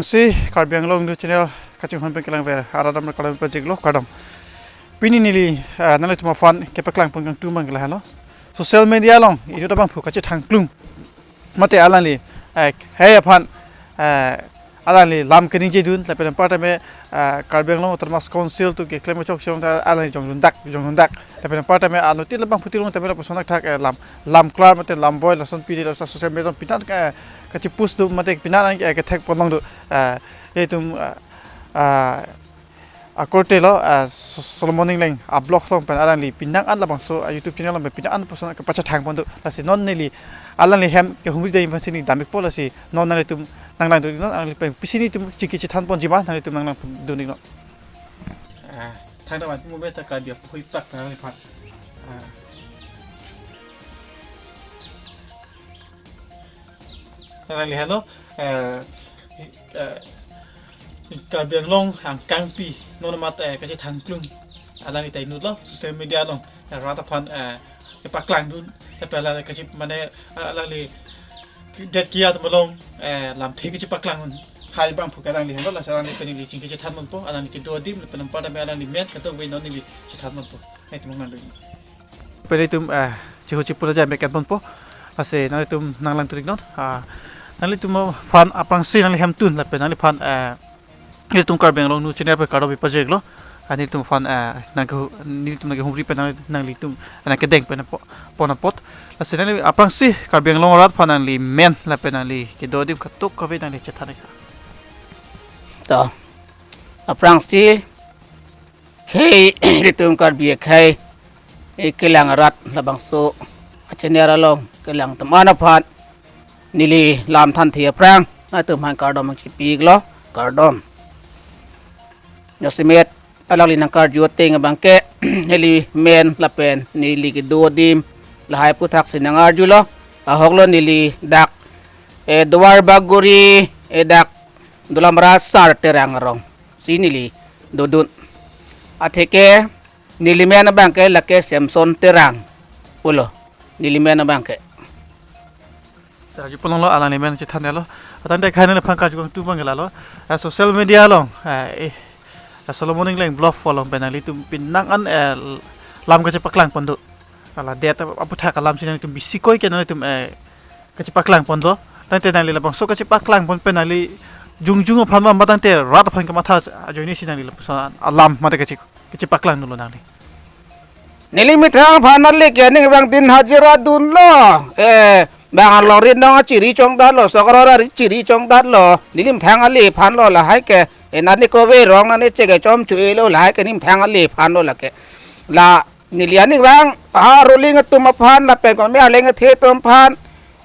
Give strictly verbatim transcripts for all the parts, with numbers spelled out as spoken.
Si Karbi Anglong News Channel kachinghon pen kelang ver arat atum kardom pajirlo, kardom. Pini neli, eh, nanglitum aphan kepaklang pon kangtung abang ke lahelo. Social media along itum abangphu kachethangklung mate alangli, eh, hei aphan, eh, alangli lam keningjedun lapen anparta me, eh, Karbi Anglong Autonomous Council atum keklem chokche ta alangli jongdundak, jongdundak. Lapen anparta me anutin labangphu tilong tame lapuson athak, eh, lam, lam klar mate lam voi lason pini lason social media along pini, eh, kachipost do mate pini, eh, kethek ponlong do, eh, itum, eh, eh, akorte lo, eh, So-, Solomon Engleng a-blog along pen alangli pini an labangso, eh, YouTube channel along pen pini an lapuson kepachethang pon do. Lasi non neli alangli hem kehumri dei pensi neli dam-ikpo, lasi non nanglitum nanglangdun non, alangli pen pisi nelitum chingki chethan ponji ma nanglitum nanglangdun non. Ah, thangnaman pu meta Karbi apuhui pak nangliphan. Ah. Nanglihelo, eh, eh, Karbi Anglong angkangpi non amat, eh, kachethangklung alangli ta inutlo social media along, eh, rat aphan, eh, kepaklangdun, tapi alangli kachi mane, eh, alangli det kiya atum along, eh, lamthe kachepaklang un. Hei abangphu ke alanglihelo, lasi alangli pen neli chingki chethan ponpo, alangli kedo adim lapen anparta me alangli men kadokave non neli chethan ponpo. Nelitum nanglangdun. Pele itum, eh, chiho chipu laja me ken ponpo. Lasi nanglitum nanglangdun non. Ah, nanglitum aphan aphrangsi nangli hemtun lapen nangliphan, eh, nelitum Karbi Anglong News Channel pen kardom pajirlo. Ah, nelitum aphan, eh, nangke-, nelitum nangkehumri pen nang-, nanglitum nangkedeng pen po-, pon apot. Lasi nangli aphrangsi Karbi Anglong arat aphan nangli men lapen nangli kedo adim kadokave nangli chethan-ik tha. To. Aphrangsi khei, itum Karbi akhei, eh, kelang arat labangso a-channel along kelang atum an aphan neli lam thanthe aphrang nangtum aphan kardom nangchipiklo, kardom. Jasemet alangli nangkarju ateng abangke neli men lapen neli kedo adim lahai aputhaksi nangarjulo. Ahoklo neli dak, eh, Duar Bagori, eh, dak Dolamara Sar Terang arongsi neli dodun. Atheke neli men abangke lake Samson Terang pulo. Neli men abangke. Sa arju ponlonglo, alangli men chethan detlo. Atangte khei nangliphan karju kangtung abang ke lahelo. Eh, social media along, eh, eh, eh, Solomon Engleng blog along pen nanglitum pini an, eh, lam kachepaklang pon do. Ala det aputhak alamsi nanglitum bisi koi ke nanglitum, eh, kachepaklang pon do. Tangte nangli labangso kachepaklang pon pen nangli jongjung aphan ma, ma tangte rat aphan kematha ajoinesi nangli lapuson alam mate kache-, kachepaklang dunlo nangli. Neli methang aphan ale ke aning abang din hajira dunlo. Eh, bang alongri nong achiri chongdetlo, sokro ra chiri chongdetlo. Neli methang ale aphanlo lahai ke. Eh, nani kove rong nani cheke chom chu-elo lahai ke neli methang ale aphanlo lake. La neli aning abang, ha ruling atum aphan lapen komi aleng athe atum aphan,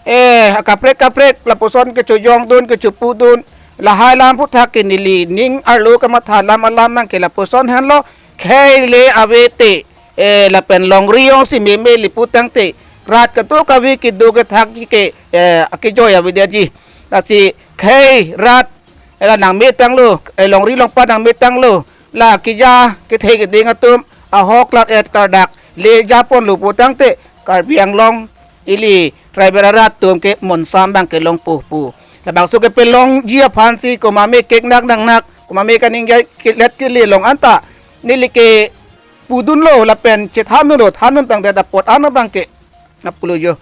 eh, kaprek kaprek lapuson kechojongdun kechopudun, lahai alam aphuthak ke neli ning arlo kematha alam alam abangke lapuson henlo, khei le avete, eh, lapen longri jongsi meme le pu tangte, rat kadokave kedo kethak ke, eh, akejoi avedetji. Lasi khei rat ela nangmetanglo, eh, longri longpat nangmetanglo, la keja kethe keding atum ahok klar-et klardak le japonlo pu tangte Karbi Anglong ili tribal arat atum ke monsam abangke longpo pu. Labangso kepelongji aphansi komat me keknak nangnak, komat me kaningje kelet kele along anta neli kepudunlo lapen chethandunlo, thandun tangdet apot an abangke nangpulo jo.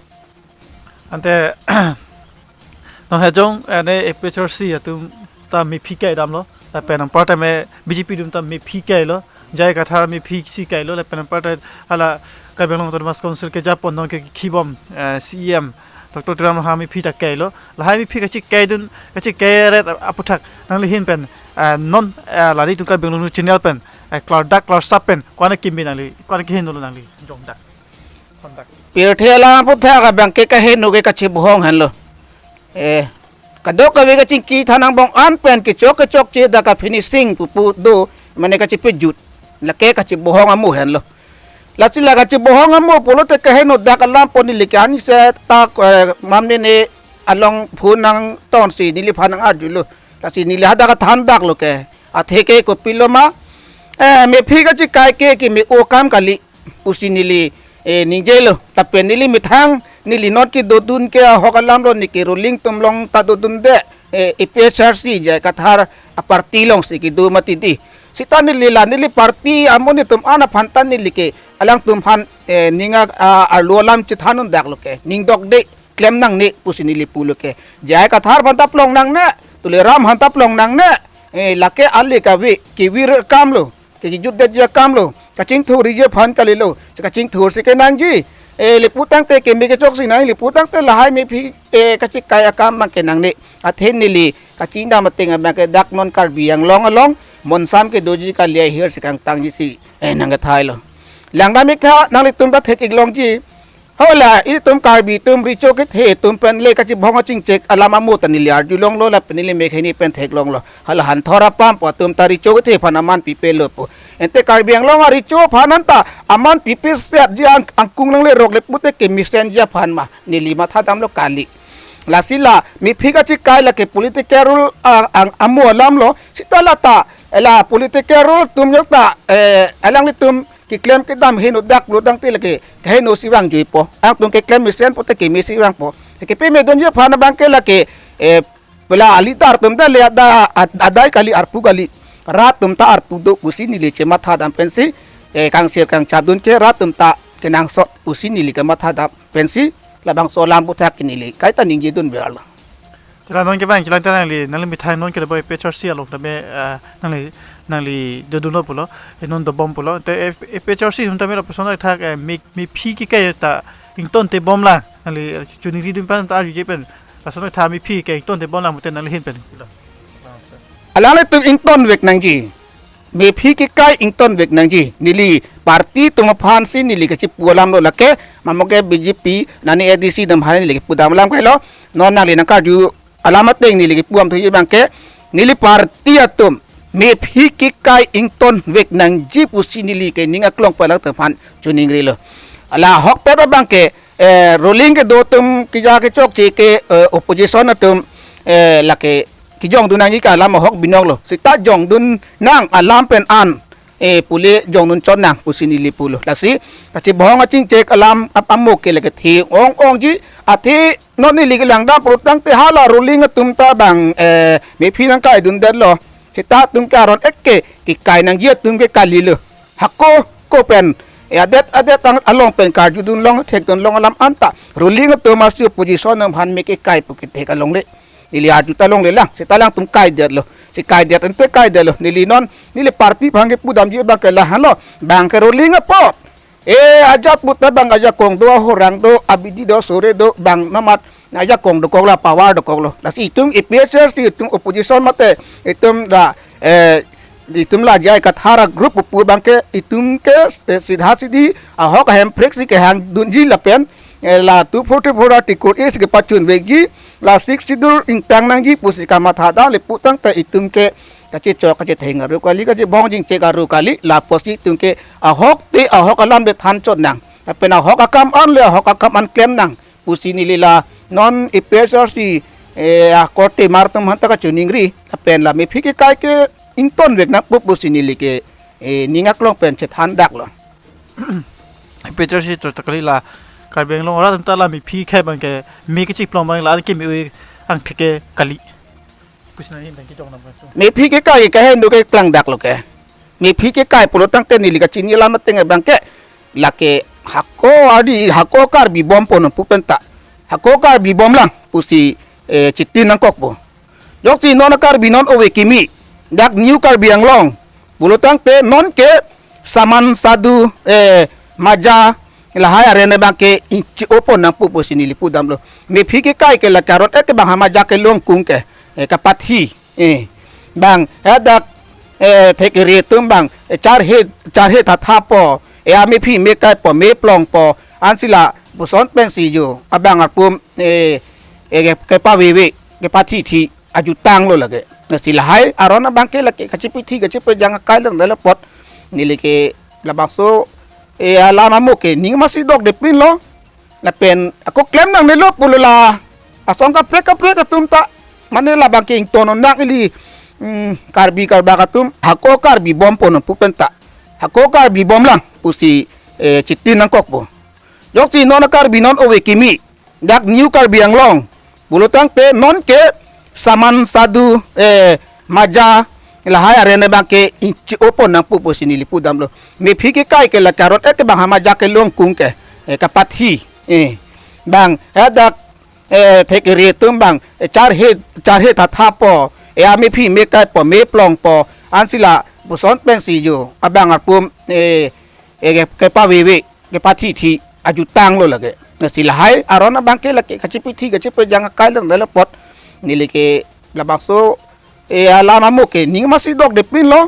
Ante non hajong ane A P H L C atum ta mephi kaidamlo, lapen anparta me B J P atum ta mephi kailo, J I Kathar mephisi kailo, lapen anparta hala Karbi Anglong Autonomous Council kejapon nong ke khibom, eh, C E M Doctor Tuliram Ronghang mephi ta kailo, lahai mephi kachekaidun, kachekairet aputhak nangli ahin pen, eh, non, eh, la nelitum Karbi Anglong News Channel pen, eh, klardak klarsap pen ko-an akimi nangli, ko-an akeheno lo nangli jongdak. Pirthe alam aphuthak abangke kaheno ke kachebohong henlo. Eh, kadokave kachingki than angbong an pen kechok kechokche dak a-finishing pupu do, mane kachepejut. Lake kachebohong amo henlo. Lasi la kachebohong amo pulote kaheno dak alam pon neli ke ani se ta, eh, mamne ne along phone nangtonsi neliphan nangarjulo. Lasi neli hadak athandaklo ke. Atheke kopilo ma, eh, mephi kachekai ke keme-o akam kali pusi neli, eh, ningjelo. Lapen neli methang, neli non kedodun ke ahok alamlo, neke ruling atum along ta dodunde. eh, A P H L C J I Kathar a-party alongsi kedo mati di. Seta neli la neli party amonit atum an aphan ta neli ke alangtum aphan, eh, ning a, a, arlo alam chethan un dak lo ke. Ning dokde klem nangne pusi neli pulo ke. J I Kathar aphan ta plong nangne, Tuliram aphan ta plong nangne. Eh, lake ale kave kevir akam lo. Kejut detji akam lo. Kachingthurji aphan kalilo. Si kachingthur si kenangji. Eh, lapu tangte keme kechoksi nang, lapu tangte lahai mephi, eh, kachikai akam abang kenangne. Athe neli kachingdam ateng abang ke dak non Karbi Anglong along monsam kedoji kali ahirsi kangtangji si, eh, nangkethai lo. Langdam ik tha, nanglitum ta thek ik longji. Hala, ilitum Karbi atum recho kethe atum pen le kachibong kachingchek alam amo ta neli arjulonglo lapen neli mekheni pen theklonglo. Hala hanthor apam pu atum ta recho kethe aphan aman pipelo pu. Ante Karbi Anglong arecho aphan anta aman pipe setji ang, angkung nangle rok le pute kemesenji aphan ma neli mathadamlo kali. Lasi la mephi kachikai lake political rule ang, ang amo alam lo. Seta la ta, eh, la political rule atum jong ta, eh, alanglitum keklem kedam heno dak lo tangte lake keheno si vangjuipo. Angtum keklem mesen pote keme si vangpo. Kepeme dunji aphan abang ke lake, eh, pela a-leader atum ta le ada ad-, adai kali arpu kali. Rat atum ta arpu do pusi neli chemathadam pensi, eh, kangsir kangchapdun ke rat atum ta kenangsot pusi neli kemathadam pensi labangso alam aputhak ke neli kaita ningjedun berlo. Kila non ke bang, kila ta nangli, nangli methang non ke boy A P H L C along tame, eh, nangli, nangli dodunlo pulo, eh, non dobom pulo. Te, eh, A P H L C hum tame lapuson thak, eh, me, mephi kekai ta ingtonte bomlang. Nangli, eh, chuningri dun pen ta arjuje pen. Lason thak mephi ke ingtonte bomlang mute nangli ahin pen. Alanglitum ingtonvek nangji. Mephi kekai ingtonvek nangji. Neli party atum aphansi neli kachipu alam lo lake. Mamo ke B J P, nani A D C atum aphan neli kepudam alam kailo. Non nangli nangkarju alam ateng neli kepu amthuji abang ke. Neli party atum mephi kekai ingtonvek nangji pusi neli ke ning aklong palak atum aphan chuningrilo. Ala ahokpet abang ke, eh, ruling kedo atum keja kechokche ke, eh, opposition atum, eh, lake kejongdun nangji ke alam ahok binong lo. Seta jongdun nang alam pen an, eh, pule jongdun chot nang pusi neli pulo. Lasi kachibong kachingchek alam ap-, amo ke lake thi ong ongji athe non neli kelangdam pulo tangte hala ruling atum ta bang, eh, mephi nangkaidundetlo. Seta atum ke aron ek ke kekai nangji atum ke kalilo. Hako ko pen, eh, adet adet ang along pen karjudun long thekdun long alam anta ruling atum asi opposition atum aphan me kekai pu kethek alongle. Neli arju ta longlelang, seta alangtum kaidetlo. Si kaidet ante kaidetlo. Neli non, neli party aphan kepudamji abang ke lahenlo. Bang ke ruling apot. Eh, ajat puta bang ajakong do, ahorang do, abidi do, sore do, bang namat ajakong dokok la, power dokok lo. Lasi itum A P H L C, itum opposition mate, itum la, eh, itum la J I Kathar a-group pu abang ke, itum ke, eh, sidha sidhi ahok ahem phrek si kehangdunji lapen, eh, la two forty-four article A si kepachunvekji, la Sixth Schedule ingtang nangji pusi kamathadam le pu tangte itum ke kachichok kachitheng aru kali, kachibong kachingchek aru kali, lapusi itum ke ahok te ahok alam le than chot nang. Lapen ahok akam an le ahok akam an klem nang pusi neli la non A P H L C, eh, akorte mar atum aphanta kachuningri, lapen la mephi kekai ke ingtonvek nangpo pusi neli ke, eh, ning aklong pen chethan dak lo. A P H L C chot ta kali la Karbi Anglong arat atum ta la mephi kekai abang ke me kechiplong abang la ke me-ui angthek ke kali. Pusi nanghin abang kejong nang abang. Mephi kekai ke kahen do ke klangdak lo ke. Mephi kekai pulo tangte neli kachini alam ateng abang ke lake hako adi hako Karbi bompo nangpu penta. Hako Karbi bomlang pusi, eh, chitin nangkokpo. Joksi non Karbi non ove kimi. Dak New Karbi Anglong. Pulo tangte non ke saman sadu, eh, maja lahai arene abang ke ingchi opon nangpu pusi neli pudamlo. Mephi kekai ke lake aron ek ke bang ha maja kelong kung ke, eh, kapathi. Eh, bang, eh, dak, eh, thekere atum bang, eh, charhe, charhe thathapo, eh, amephi mekaipo, meplongpo, ansi lapuson pensi jo, abang arpum, eh, eh, ke, kepaveve, kepathithe, ajutang lo lake. Lasi lahai, aron abang ke lake, kachipithi, kachipejang akai lang dala apot, neli ke labangso, eh, alam amo ke, ning masi dokde pinlo, lapen ako klem nangnelo pulo la asong kaprek kaprek atum ta mane labang ke ington nang ili, mm, Karbi Karbak atum hako Karbi bompo nangpu penta hako Karbi bomlang pusi, eh, chitin nangkokpo. Joksi non Karbi non ove kimi dak New Karbi Anglong pulo tangte non ke Saman sadu, eh, maja, lahai arene abangke ingchi-o pon nangpo pusi neli pudamlo. Mephi kekai ke la karon-et ke bang ha maja kelong kung ke, eh, kapathi, eh, bang, hadak, eh, thekere atum bang, eh, charhe, charhe thathapo, eh, amephi mekai po, meplong po, ansi lapuson pensi jo, abang arpum, eh, eh, ke, kepaveve, kepathi thi, ajutanglo lake. Lasi lahai aron abangke lake kachipithi, kachipejang akai lang dala apot. Neli ke labangso, eh, alam amo ke ning masi dokde pinlo.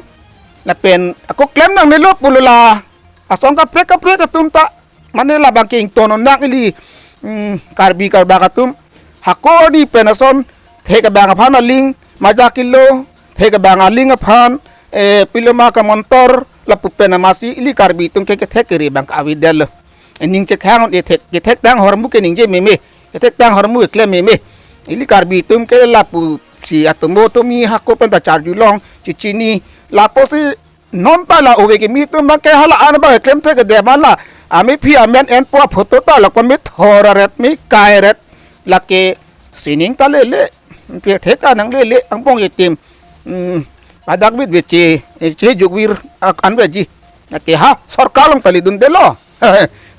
Lapen ako klem nangnelo pulo la asong kaprek kaprek atum ta. Mane labangke ingtonnon nang ili, mm, Karbi Karbak atum. Hako di pen ason thek abang aphan aling maja kilo, thek abang aling aphan, eh, piloma kamontor, lapu pen amasi ili Karbi atum ke kethekere abang ka-avedetlo. Ening chekhang, ethek, kethektang ahormu ke ningje meme, kethektang ahormu eklem meme. Ili Karbi atum ke lapusi atomo atomi hako pen ta charjulong, chichini, lapusi non ta la ove kimi atum abangke hala an abang eklem thekthedetma la. Amephi amen enpo aphoto ta lok pamethor aret mekai aret. Lake sining ta lele. Pirthe ta nanglele angbong etim. Hmm, padak bit bit che, eh, che jukvir ak anveji. Lake ha, sorkar along ta ledundelo.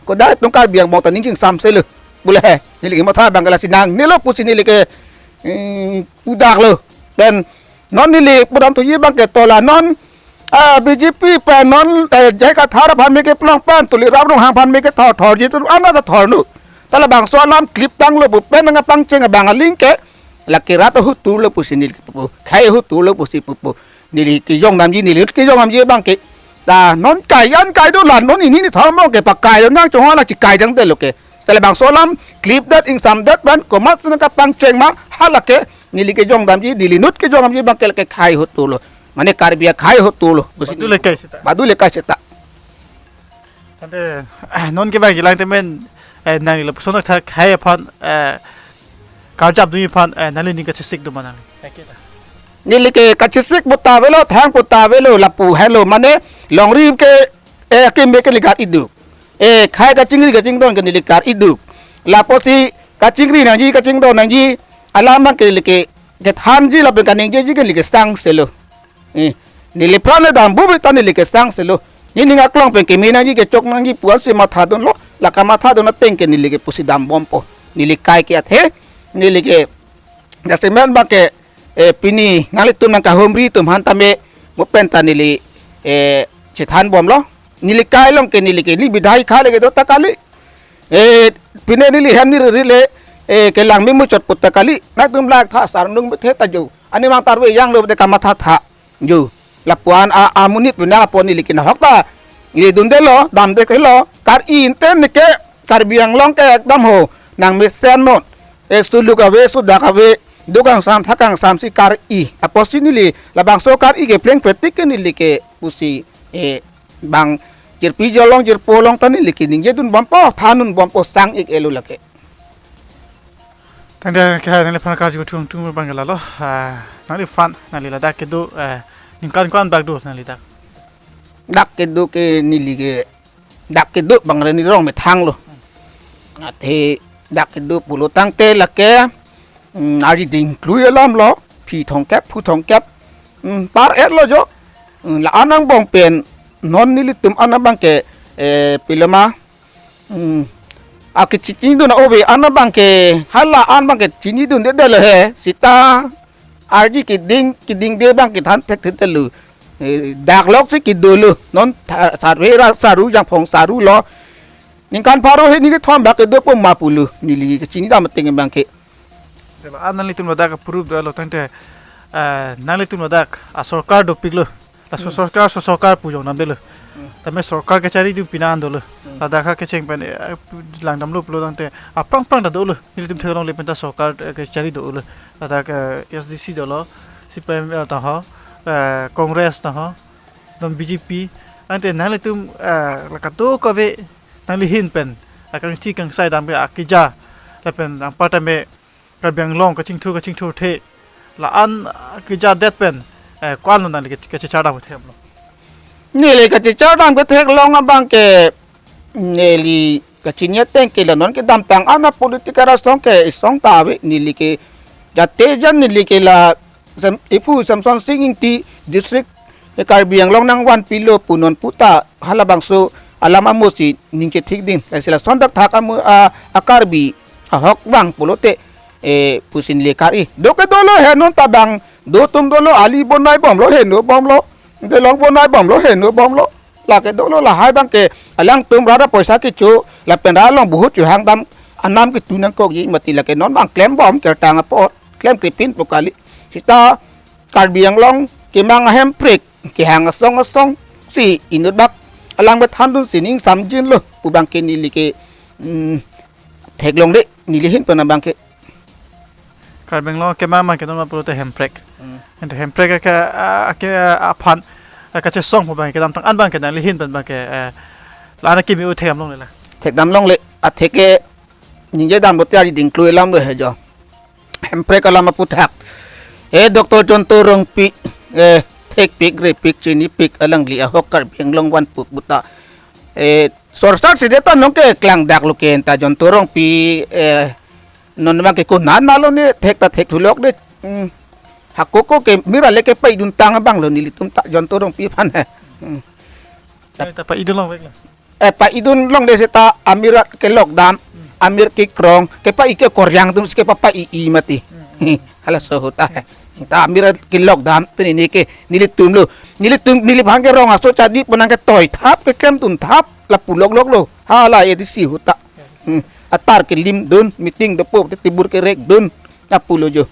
Kodai atum Karbi angbong ta ning chingsamselo. Bule he, neli ke matha abangke lasi nangnelo pusi neli ke, eh, pudaklo. Then non neli pudam thuji abangke tola non, ah, B J P pen non, eh, J I Kathar aphan me keplong pen, Tuliram Ronghang aphan me kethor thorji atum ana ta thornu. Ta labangso alam clip tanglo pu pen nangpangcheng abang aling ke, lake rat ahut turlo pusi neli pupu, khei ahut turlo pusi pupu. Neli kejong damji, neli inut kejong damji abangke. Ta non kai an kai do la non ini ni thormo ke pakai do nang chong hala chikai dangdetlo ke. Ta labangso alam clip det ingsamdet pen komatsi nangpangcheng ma hala ke neli kejong damji, neli inut kejong damji abangke lake khei ahut turlo. Mane Karbi akhei ahut turlo. Badu lekai seta. Badu lekai seta. Tangte, eh, non ke bang jilang temen, eh, nangli lapuson athak hai aphan, eh, karjap dumi aphan, eh, nangli ning kachesik do ma nangli? Neli ke kachesik pu ta avelo, thang pu ta avelo, lapu helo, mane longri ke, eh, akeme ke neli kar-iduk. Eh, khei kachingri kachingdon ke neli kar-iduk. Lapusi kachingri nangji, kachingdon nangji, alam abangke neli ke, kethanji lapen kaningjeji ke neli kesangselo. Eh, neli apran le dambu beta neli kesangselo. Nening aklong pen keme nangji, kechok nangji pu ansi mathadunlo. La kamathadun ateng ke neli ke pusi dambompo. Neli kai ke athe. Neli ke jasemet abangke, eh, pini nanglitum nangkahumri atum aphan tame mo pen ta neli, eh, chethanbomlo. Neli kai along ke neli ke neli bidhai khale kedo ta kali. Eh, pine neli hem neli riri le, eh, kelang memuchot pu ta kali. Nangtum lak tha sar nung bethe ta jo. Ani mang tarve janglo de kamatha tha. Jo, lapu-an a, amonit pu nang apot neli ke nahok ta ledundelo, damde kelo, kar-i inten ke Karbi Anglong ke ekdam ho, nangmesen non, eh, suluk ave, sudak ave, do kangsam, tha kangsam si kar-i, apotsi neli, labangso kar-i ke plengpletik ke neli ke pusi, eh, bang, jirpi jolong, jirpo long ta neli ke ningjedunbompo, thandunbompo sang-ik-etlo lake. Tangte ke nangliphan karju thung thung abang lalo, ah, nangliphan, nangli ladak kedo, eh, ningkan ko-an bak do nangli dak? Dak kedo ke neli ke, dak kedo abang re neli rong methanglo. Athe dak kedo pulo tangte lake, mm, ari dingklui alamlo, phi thomkep, phu thomkep, mm, par-etlo jo, mm, la-an angbong pen, non nelitum an abangke, eh, piloma, Hmm. Akechinidun ove an abangke hala an abangke chinidundedetlo he. Seta arji keding kedingde abangke than thekthedetlo. Eh, dak lok si kedolo. Non tha-, sarve ra saru jangphong sarulo. Ningkan pharo he ningkan kethom abangke dopo ma pulo. Neli kechinidam ateng abangke. Dela, ah, nanglitum ladak approve dolo tangte, eh, nanglitum ladak asorkar dopiklo. Laso Hmm. sorkar, so sorkar pu jongdamdelo. Hmm. Tame sorkar kachari dun pine an dolo. Hmm. Ladak ha kecheng pen, eh, langdamlo pulo tangte, aphrang phrang ta dolo. Nelitum theklongle pen ta sorkar, eh, kachari dolo. Ladak, eh, S D C dolo, C P I M, eh, ta ho, eh, Congress ta ho, non B J P. Ante nanglitum, eh, la kadokave nangli ahin pen akangthi kangsai damke akeja lapen anparta me Karbi Anglong kachingthur kachingthurthe la-an, ah, kejadet pen, eh, ko-anlo nangli ke-, kachechardam theklo? Neli kachechardam ketheklong abangke neli kachini ateng ke la non kedamtang an a-political asong ke isong ta ave, neli ke Jate jan neli ke la Sem, iphu Semson Sing Ingti district, eh, Karbi Anglong nangvanpilo pu non puta halabangso alam amosi ning chethik ding. Lasi lason thakthak amo a, a Karbi ahok vang pulote, eh, pusi neli kar-i. Do ke dolo he non ta bang, do atum dolo, ali bonai bomlo, heno bomlo, delong bonai bomlo, heno bomlo. Lake dolo, lahai abangke alangtum rat apoisa kecho lapen rat along buhut chohang dam anam ketu nangkokji mati, lake non abang klembom kertang apot, klem krepin pu kali. Seta Karbi Anglong kemang ahemprek, kehang asong asong si inut bak alang bethandun si ning samjinlo pu abangke neli ke, mm, theklongle, neli ahin pen abangke. Karbi Anglong kemang abangke non ma pulote hemprek. Hmm. Ante hemprek ake, a, ake, a, aphan, a, kachesong pu abangke kedamtang an abangke nangli ahin pen abangke, eh, la-an akimi u thekdam longle la. Thekdam longle, atheke ningje damlote ari dingklui alamlo he jo. Hemprek alam aputhak, eh, Doctor Jonto Rongpi, eh, thekpik, repik, chinipik, alangli ahok Karbi Anglong vanpo puta, eh, sorsar si deta nong ke klangdaklo ke anta Jonto Rongpi, eh, non abangke konat malo ne thek ta thekthulok de. Hmm. Hako ko ke mir ale kepai-iduntang abanglo nelitum ta Jonto Rongpi aphan he. Hmm. Ai ta pai-idun longveklo. Eh, pai-idun longle seta amir rat kelok dam, amir kekrong, kepai ke koryang atum si kepapai-i mati. Hmm. Halaso ahut ta he. Ta amir rat kelok dam, pen neli ke, nelitumlo. Nelitum, neliphan ke rong aso chadi pu nangketoi thap, keklem dun thap, lapu lokloklo. Hala A D C ahut ta. Hmm. Atar kelimdun, meeting dopo, te tebur kerekdun, lapulo jo.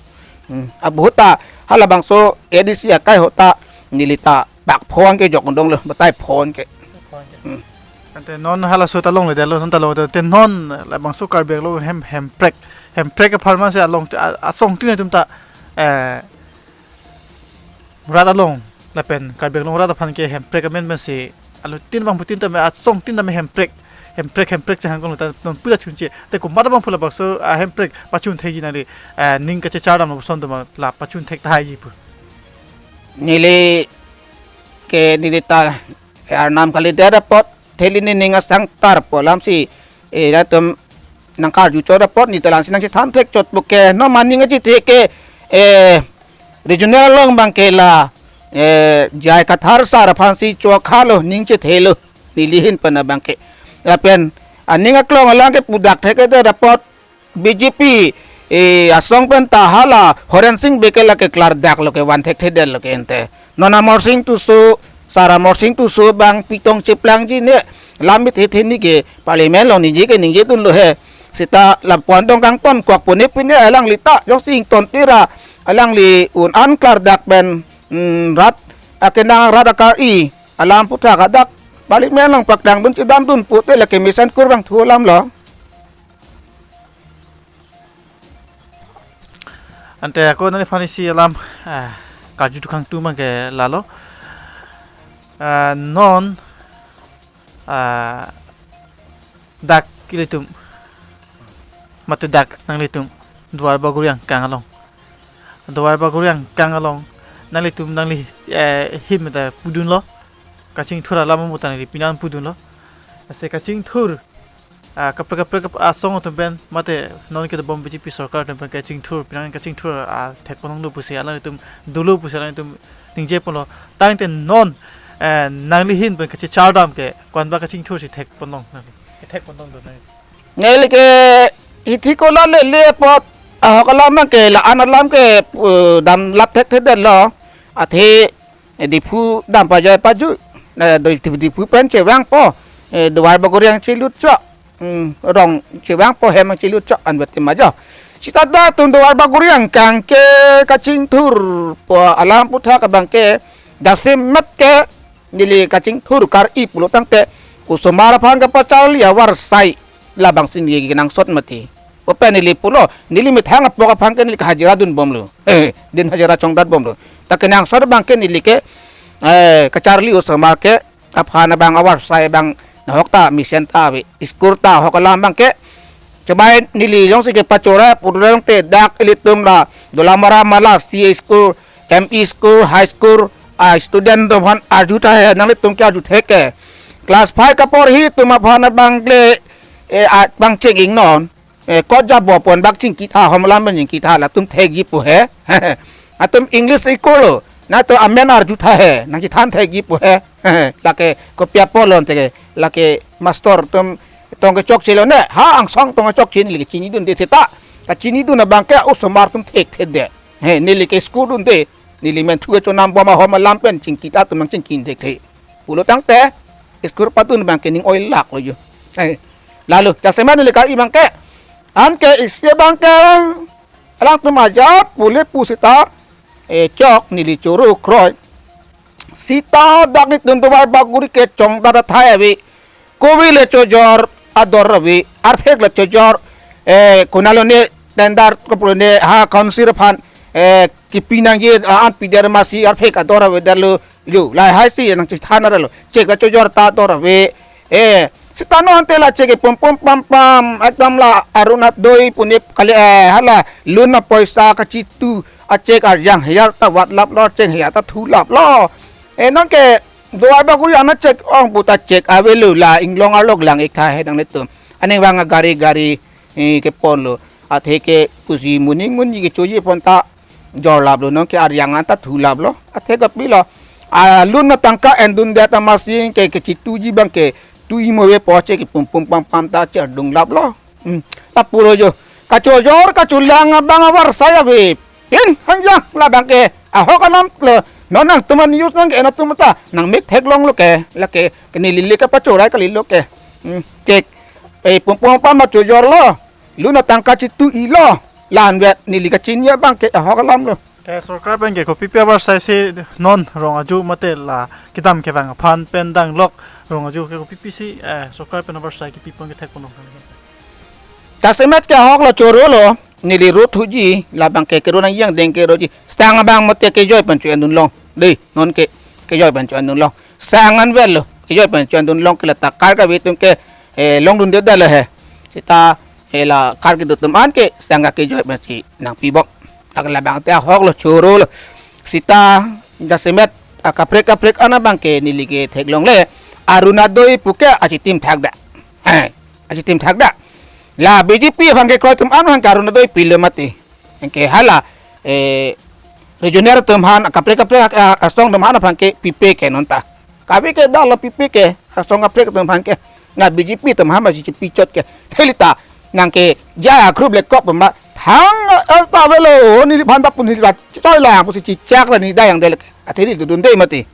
Hmm. Abu ahut ta, halabangso A D C akai ahut ta, neli ta bak phone ke jok undonglo, batai phone ke. Hmm. Ante non halaso ta longledetlo, son ta longledetlo, te non labangso Karbi Anglong hem, hemprek. Hemprek apharman si along, a, asongtin atum ta, eh, rat along, lapen Karbi Anglong rat aphan ke hemprek amen pensi, alutin bangphutin tame, asongtin tame hemprek, hemprek, hemprek chehang kong ta non puta chunche. Te komat abang pu labangso, ah, hemprek pachun thekji nangli, eh, ning kachechar dam lapuson atum la pachun thek tahaiji pu. Neli ke neli ta, eh, arnam kalidet apot, theli nening asang tar pu alamsi, eh, latum nangkarju chot apot neli ta la-ansi nangchethan thek chot pu ke, non ma ning achethe ke, eh, regional along abangke la, eh, J I Kathar sir aphansi chokhalo, ning chethelo, neli ahin pen abangke. Lapen aning aklong alang ke pudak thekthedet apot, B J P, eh, asong pen ta hala Horen Sing Bey ke lake klardaklo, kevan thekthedetlo ke ante. Non Amarsing Tisso, sir Amarsing Tisso abang pitong cheplangji ne, lam mit hethe neke parliament along ningje ke ningjedunlo he. Seta lapu-an tong kangtonkokpo ne pine alangli ta jongsi ington tera, alangli un-an klardak pen, mm, rat akenang, rat akar-i alam aputhak hadak parliament along paktangdun chedandun pute lake mesen kur abang thu alamlo. Ante ako nangliphan isi alam, ah, karju tukang tumang ke lalo. Ah, non, ah, dak ilitum, mate dak nanglitum Duar Bagori angkang along, Duar Bagori angkang along nanglitum nangli, eh, ahin ta pudunlo, kachingthur alam amo ta nangli pinan pudunlo. Ase kachingthur, ah, kaprek kaprek asong atum pen, mate non kedobom B J P sorkar atum pen kachingthur, pinan kachingthur, ah, thekponlonglo pusi alangtum dolo pusi alangtum ningjeponlo. Tangte non, eh, nangli ahin pen kachechar dam ke ko-an ba kachingthur si thekponlong nangli, kethekponlonglo nangli? Neli ke hithi kola lele apot, ahok alam abangke la-an alam ke, eh, damlap thekthedetlo. Athe, eh, Diphu dam pajai paju, eh, Diphu, Diphu pen chevangpo, eh, Duar Bagori ang chelut chok, hmm, rong chevangpo, hem ang chelut chok, anvet tema jo. Seta dak atum Duar Bagori angkang ke kachingthurpo alam aputhak abangke, jasemet ke neli kachingthur kar-i pulo tangte, osomar aphan kapacharli avarsai labangsi neli kenangsot mati. Open neli pulo, neli methang apok aphan ke neli kahajira dunbomlo. Eh, din hajira chongdatbomlo. Ta kenangsot abangke neli ke, eh, kacharli osomar ke aphan abang avarsai abang nahok ta mesen ta ave, school ta ahok alam abangke. Chomai neli jongsi kepachora pudurang te dak ilitum la Dolamara Mala C A school, M E school, high school, ah, student atum aphan arju ta he, nanglitum ke arju thek ke. Class five kaporhi atum aphan abang le, eh, ah, bang cheng-ingnon. eh, kot jabo pon bak chingki tha, hom alam pen chingki tha, latum thekji pu he. Atum English ikolo, na to amen arju tha he, nangchethan thekji pu he. Lake kopi apotlo te ke, lake master atum tong kechokche lo ne, ha angsong tong kechokche neli ke chinidunde seta. Kachinidun abang ke osomar atum thekthedet. He, neli ke school dunde, neli men thu kechonam bom ahom alam pen chingki ta atum nangchingki thekthe. Pulo tangte, school padun abang ke ning oilak lo jo. He, lalo, jasemet neli kar-i abang ke. Anke isi abang ke, alangtum ajat pu le pu seta, eh, chok neli choro kroi. Seta dak netum Duarbagori ke chongdat athai ave. Kove le chojor ador ave. Arphek le chojor, eh, konatlo ne tender koplo ne ha council aphan, eh, kepi nangji, ah, an pidet amatsi arphek ador avedetlo. Yo, lahai si nangchethan arlo. Chek le chojor ta ador ave. Eh, seta non te la chek ke pum pum pam pam, ekdom la Arunodoi pu ne kali, eh, hala loan apoisa kachitu, achek arjang hajar ta vatlaplo, chek hajar ta thulaplo. Eh, nonke Duarbagori an achek ong pu ta chek avelo, la inglong arlo lang ik tha he nang netum. Aningvang agari gari, eh, keponlo. Athe ke pusi moning monji kechoji pon ta jorlaplo, nonke arjang an ta thulaplo. Athe kapilo. A loan atangka endundet amatsi ke kechituji abang ke tui mo ave pu chek ke pum pum pam pam ta cherdunglaplo. Hmm. Ta pulo jo. Kachojor kacholang abang avarsai avepin hanjang labang ke. Ahok anam lo. Non nangtum an news nang ke-en atum ta nangmek theklonglo ke. Lake ke neli le kapachorai kalilo ke. Hmm. Chek. Eh, pum pum pam ma chojorlo. Loan atangka chitu-ilo. La-anvet neli kachini abang ke ahok alam lo. Eh, sorkar pen ke kopipi avarsai si non rong aju mate la kedam kevang aphan pen danglok rong aju ke kopipi si, eh, sorkar pen avarsai kepi pon kethek pon nong. Jasemet ke ahok lo, chorolo, neli ro thuji, labang ke kero nang yang deng keroji. Sang abang mate kejoi pen cho-endun long. Dei, nonke kejoi pen cho-endun long. Sang anvet lo, kejoi pen cho-endun long ke la ta kar kave atum ke, eh, longdundedetlo he. Seta, eh, la kar kedo atum an ke sang kejoi pensi nangpi bom. Lake labang te ahok lo, chorolo. Seta jasemet akaprek kaprek an abang ke neli ke theklongle. Arunodoi pu ke achitim thakdak. Eh, achitim thakdak. La B J P aphan kekroi atum an aphan ke Arunodoi pilo mati. Anke hala, eh, regional atum aphan, akaprek kaprek, ah, asong atum aphan aphan ke pipe ke non ta. Kave ke dalo pipe ke, asong kaprek atum aphan ke. Na B J P atum aphan masi chipi chot ke. Theli ta, nangkejai agroup le kok pema. Thang, eh, ta avelo, neliphan ta pu neli ta choi lang pusi chichak la neli dayang dele ke. Athe neli dodunde mati.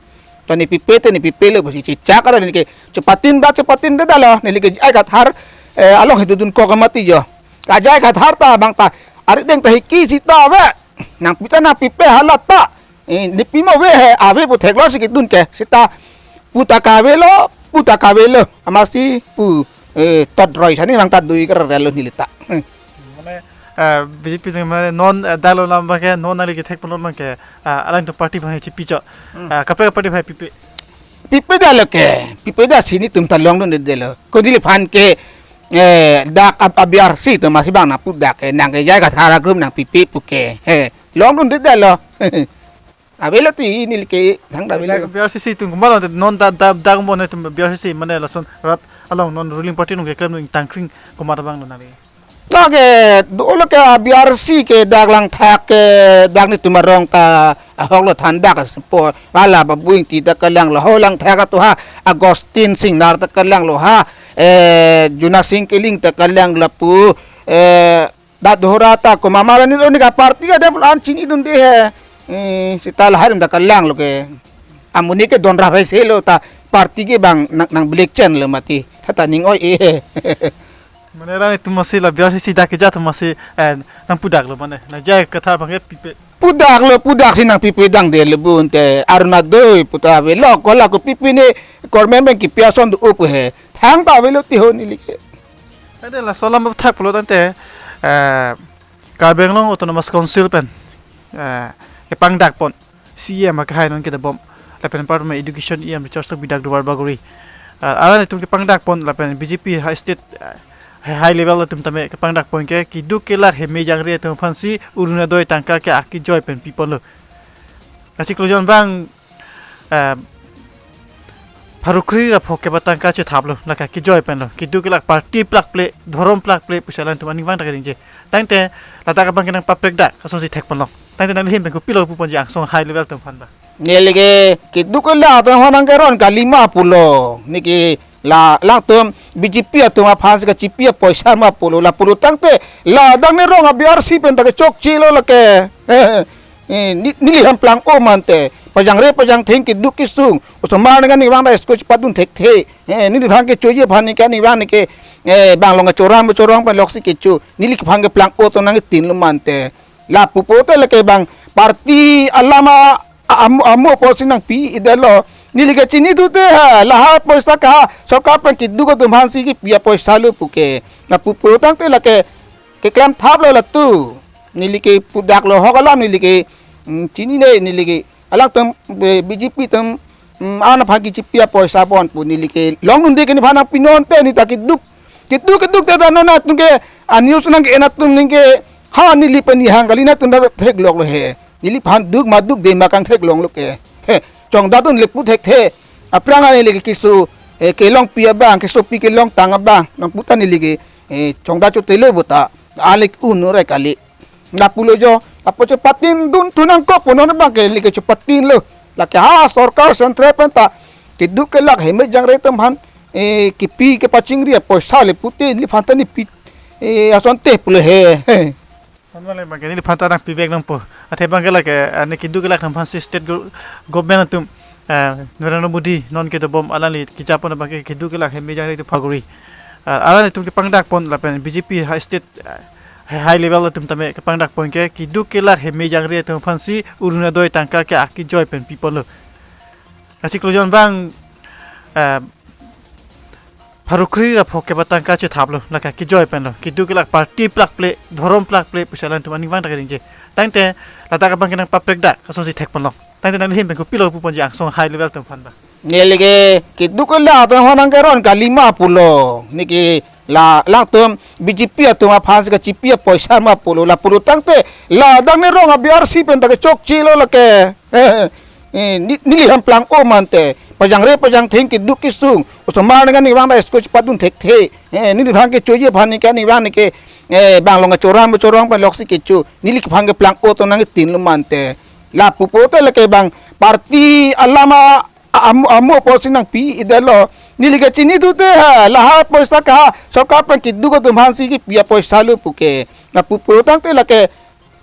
To ne pipe te ne pipelo pusi chichak la neli ke. Chepatindet, chepatindetlo, neli ke J I Kathar, eh, along he dodunkok mati jo. Ka J I Kathar ta abang ta, arideng ta hiki seta ave. Nangpi ta nangpipe hala ta. Eh, ne pi mo ave he, ave pu theklongsi kedun ke. Seta pu ta kavelo, pu ta kavelo. Amatsi pu, eh, tot roi sani abang ta dui kerelo neli ta. Hmm. Mane, eh, B J P jeng mane non, eh, dalo lam abang ke, non nangli kethek pon abang ke, eh, alangtum party abang chipi chot. Hmm. Eh, kaprek party abang pipe. Pipedetlo ke, pipedet si netum ta longdundedetlo. Ko neliphan ke, eh, dak ab-, A B R C atum amatsi abang nangpu dak ke, nangkejai Kathar agroup nangpipe pu ke. He, longdundedetlo. Avelo ti neli ke thang ta avelo. Dak B R C C atum komatlo non dak, dak, dak mo netum B R C C mane lason rat along non ruling party nung keklem nung tangkring komat abang lo nangli. Lake dolo ke B R C ke dak langthak ke dak netum arong ta ahok lo thandak po hala Babu Ingti ta kalanglo ho langthak atu ha Augustine Singnar ta kalanglo ha, eh, Juna Sing Kiling ta kalanglo pu, eh, Dak Dohora ta komat ma arni arni ka party ke dep an chinidunde he. Eh, seta lahai atum ta kalanglo ke. Amonit ke don ra hai selo ta party ke abang nang, nang black chain lo mati. Tha ta ning oi-e he. Mane alangtum amatsi la B R C C dak keja atum amatsi, eh, nangpudaklo mane. La J I Kathar abang ke pipe. Pudaklo, pudak si nangpipe dangdetlo bonte Arunodoi pu ta avelo ko la kopipi ne government abang kipi ason do-o pu he. Thang ta avelo ti ho neli ke. Ade laso alam aphuthak pulo tangte, eh, Karbi Anglong Autonomous Council pen, eh, kepangdak pon C E M akehai non kedabom. Lapen apar tame Education E M Richard Tokbi dak Duarbagori. Eh, alanglitum kepangdak pon lapen B J P high state, eh, high level atum tame kepangdak pon ke keduk kelak hemejangre atum aphansi Arunodoi tangka ke akejoi pen piponlo. Lasi klojon abang, eh, pharo kre ra pho kep atangka chethaplo, lake kejoi penlo, keduk kelak party plakple, dhorom plakple pusi alangtum aningvang ta keningje. Tangte ladak abang ke nangpaprek dak asonsi thekponlong. Tangte nanglihin pen kopilo puponji angsong high level atum aphan ba? Neli ke keduk kelak atum aphan nangkeron kalima pulo. Neli ke la alangtum B J P atum aphansi kachipi apoisa ma pulo, la pulo tangte ladak ne rong a-B R C pen ta kechokchelo lake. Eh, ni, neliphan plang-o mante. Pajangre pajangtheng keduk kesung. Osomar nang aningvang ta school chepadun thekthe. Eh, neliphan kechoji aphan neli ke aningvang neli ke, eh, bang along kachorong kachorong pen loksi kecho. Neliphan keplang-o tong nangketinlo mante. Lapu pote lake bang party alam a, a, amo, amo apotsi nangpi-idetlo. Neli ke chinidunde ha, lahai poisa ke ha, sorkar pen keduk atum aphansi kipi apoisa lo puke. Lapu po tangte lake keklem thaplo latum. Neli ke pudaklo ahok alam neli ke, mm, chinine neli ke. Alangtum, eh, B J P atum, mm, an aphan kichipi apoisa bon pu neli ke longdunde ke nephan nangpinon te neli ta keduk. Keduk keduk te ta non atum ke a-news nang ke-en atum neli ke ha neli pen nihang kali, netum ta thekloklo he. Neliphan duk ma dukde ma kangtheklonglo ke. He, chongdadun le pu thekthe. Aphrang neli ke keso, eh, kelongpi abang, kesopi kelongtang abang nangpu ta neli ke, eh, chongda chotelo bo ta. Alik unu re kali. Lapulo jo, apo chepatin dun thu nangkok pu non abang ke neli ke chepatinlo. Lake ha sorkar central pen ta keduk kelak hemejangre atum aphan, eh, kipi kepachingri apoisa le pute neliphan ta nepi, eh, asonte pulo he. He. Anwale abang ke neliphan ta nangpivek nangpo. Athe abang ke lake, eh, ne keduk kelak atum aphansi state go-, government atum, eh, Narendra Modi non kedobom alangli kejapon abang ke keduk kelak hemejangre atum pharo kre. Eh, alanglitum kepangdakpon lapen B J P high state, eh, high level atum tame kepangdakpon ke keduk kelak hemejangre atum aphansi Orunodoi tangka ke akejoi pen piponlo. Lasi klojon abang, eh, pharo kre ra pho kep atangka chethaplo, lake kejoi penlo, keduk kelak party plakple, dhorom plakple pusi alangtum aningvang ta keningje. Tangte ladak abang ke nangpaprek dak asonsi thekponlong. Tangte nanglihin pen kopilo puponji angsong high level atum aphan ba? Neli ke keduk kelak atum aphan nangkeron kalima pulo. Neli ke la alangtum B J P atum aphansi kachipi apoisa ma pulo, lapulo tangte ladak ne rong a-B R C pen ta kechokchelo lake. Eh, ni, neliphan plang-o mante. Pajangre pajangtheng keduk kesung. Osomar nang aningvang ta school chepadun thekthe. Eh, neliphan kechoji aphan neli ke aningvang neli ke, eh, bang along kachorong kachorong pen loksi kecho. Neliphan keplang-o tong nangketinlo mante. Lapu pote lake bang party alam a, a, amo, amo apotsi nangpi-idetlo. Neli ke chinidunde ha, lahai poisa ke ha, sorkar pen keduk atum aphansi kipi apoisa lo puke. Lapu po tangte lake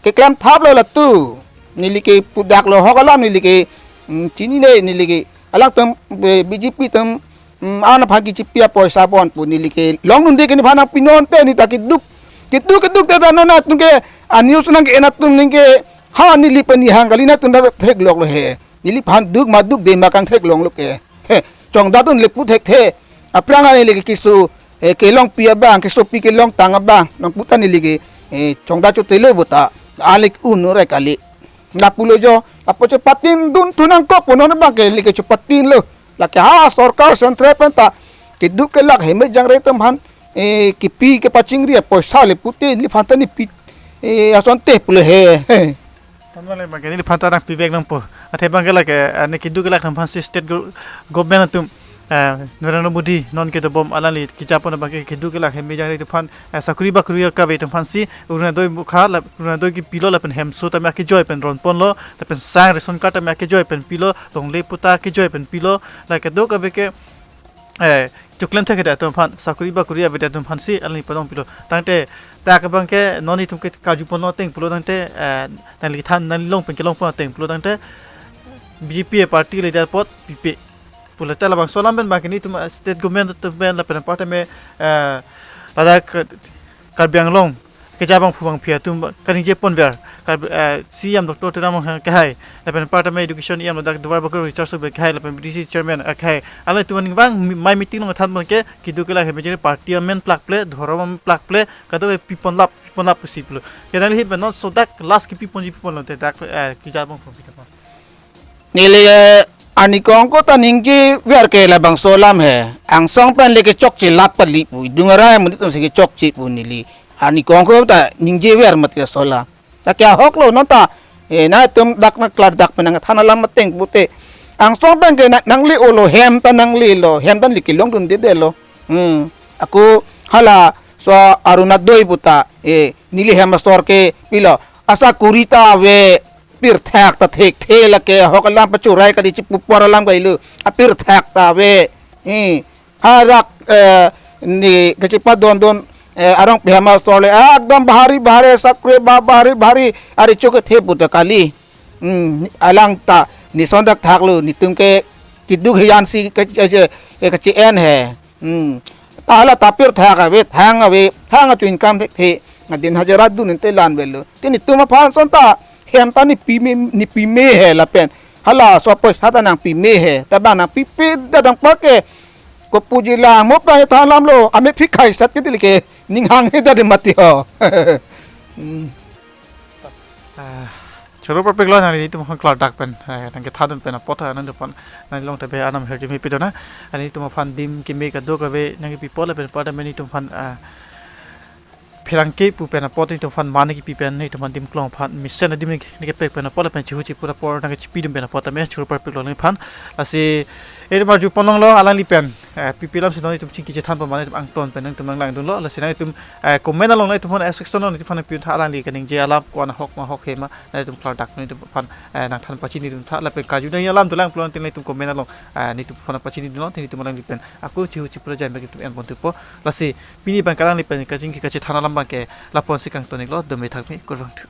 keklem thaplo latum. Neli ke pudaklo ahok alam neli ke, mm, chinine neli ke. Alangtum, eh, B J P atum, mm, an aphan kichipi apoisa bon pu neli ke longdunde ke nephan nangpinon te neli ta keduk. Keduk keduk te ta non atum ke a-news nang ke-en atum neli ke ha neli pen nihang kali, netum ta thekloklo he. Neliphan duk ma dukde ma kangtheklonglo ke. He, chongdadun le pu thekthe. Aphrang neli ke keso, eh, kelongpi abang, kesopi kelongtang abang nangpu ta neli ke, eh, chongda chotelo bo ta. Alik unu re kali. Lapulo jo, apo chepatin dun thu nangkok pu non abang ke neli ke chepatinlo. Lake ha sorkar central pen ta keduk kelak hemejangre atum aphan, eh, kipi kepachingri apoisa le pute neliphan ta nepi, eh, asonte pulo he. He. Anwale abang ke neliphan ta nangpivek nangpo. Athe abang ke lake, eh, ne keduk kelak atum aphansi state go-, government atum, eh, Narendra Modi non kedobom alangli kejapon abang ke keduk kelak hemejangre atum aphan, eh, sakori bakori kave atum aphansi Orunodoi mukha la Orunodoi kepilo lapen hemso tame akejoi pen ronponlo, lapen sang ration card tame akejoi pen pilo, longle patta akejoi pen pilo, la keduk kave ke, eh, choklem thekthedet atum aphan, sakori bakori avedet atum aphansi alangli padong pilo. Tangte dak abang ke non itum ke karjuponlo ateng pulo tangte, eh, nangli than nangli long pen kelongpon ateng pulo tangte B J P a-party leader apot pipe pulo te labangso alam pen abang ke netum, eh, state government atum pen lapen apar tame, eh, ladak Karbi Anglong keja bangphu bangphi atum kaningjeponver, Karbi, eh, C E M Doctor Tuliram Ronghang akehai, lapen apar tame education E M ladak Duarbagori Richard Tokbi akehai, lapen B D C chairman akehai, alangtum aningvang mi-, mai meeting along thanpon ke keduk kelak hemejangre party amen plakple, dhorom amen plakple, kadokave piponlap, piponlap pusi pulo. Ke nanglihin pen non so dak last kepiponji piponlo te dak, eh, keja bangphu bangphi atum aphan. Neli, eh, arniko ako ta ningjever ke labangso alam he. Angsong pen le kechokche lap kali pu. Idung arai amonit atumsi kechokche pu neli. Arniko ako ta ningjever mati laso alam. Lake ahoklo non ta, eh, netum dak nangklardak pen nangthan alam ateng pute. Angsong pen ke na-, nangle-olo, hem ta nanglelo, hem ta neli kelongdundedetlo. Hmm. Ako halaso Arunodoi puta, eh, neli hem asor ke pilo. Asakuri ta ave, pirthak ta thekthe lake, ahok alam pachurai kali, chipupor alam kailo, apirthak ta ave. Eh, hadak, eh, ne kachepadondon, eh, arong pi hem asor le, ekdom bahari bahari sakre ba bahari bahari, ari chok kethe puta kali. Hmm, alang ta, ne son dak thaklo, netum ke, keduk hiyan si ke, ke, ke, ke, kache-en he. Hmm. Ta hala ta pirthak ave, thang ave, thang achu income thekthe. Adin hajira dun inte lan velo. Te netum aphan son ta, hem ta ne pime, ne pime he lapen. Halaso apoisa ta nangpime he. Ta bang nangpipedet tangpa ke, kopuji lang mo pa than alamlo, amephi khaisat ke tili ke, ning hanghedet mati ho. Hmm. Ah, choro parpiklo, nanglitum aphan klardak pen, eh, nangkethadun pen apot, ah, nangtum aphan, nangli along ta be anam herjimi pidona, ah, nelitum aphan dim keme kadokave nangkipi apot lapen apot ta nelitum aphan, ah, pherangke pu pen apot nelitum aphan mane kipi pen nelitum aphan dim klong aphan mesen adim neli, neli kepek pen apot lapen chihu chipu apor nangkechipidun pen apot tame choro parpiklo nangphan. Lasi, eh, marju ponlonglo alangli pen, eh, pipi alam si nelitum chingki chethan pon mane nelitum angton pen nelitum nanglangdunlo, lasi nelitum eh, comment along nelitum aphan, eh, section along nelitum aphan pi tha alangli kaningje alam ko-an ahok ma ahok he ma nelitum klardak nelitum aphan, eh, nangthan pachinidun tha lapen kaju nangji alam dolang pulo nelitum comment along, eh, nelitum aphan pachinidunlo, nelitum alangli pen ako chihu chipu jan bagi nelitum en pon thupo. Lasi pini abang ke alangli pen kachingki kachethan alam abang ke lapu-an si kangton-iklo, dome thakme, kurvangthu.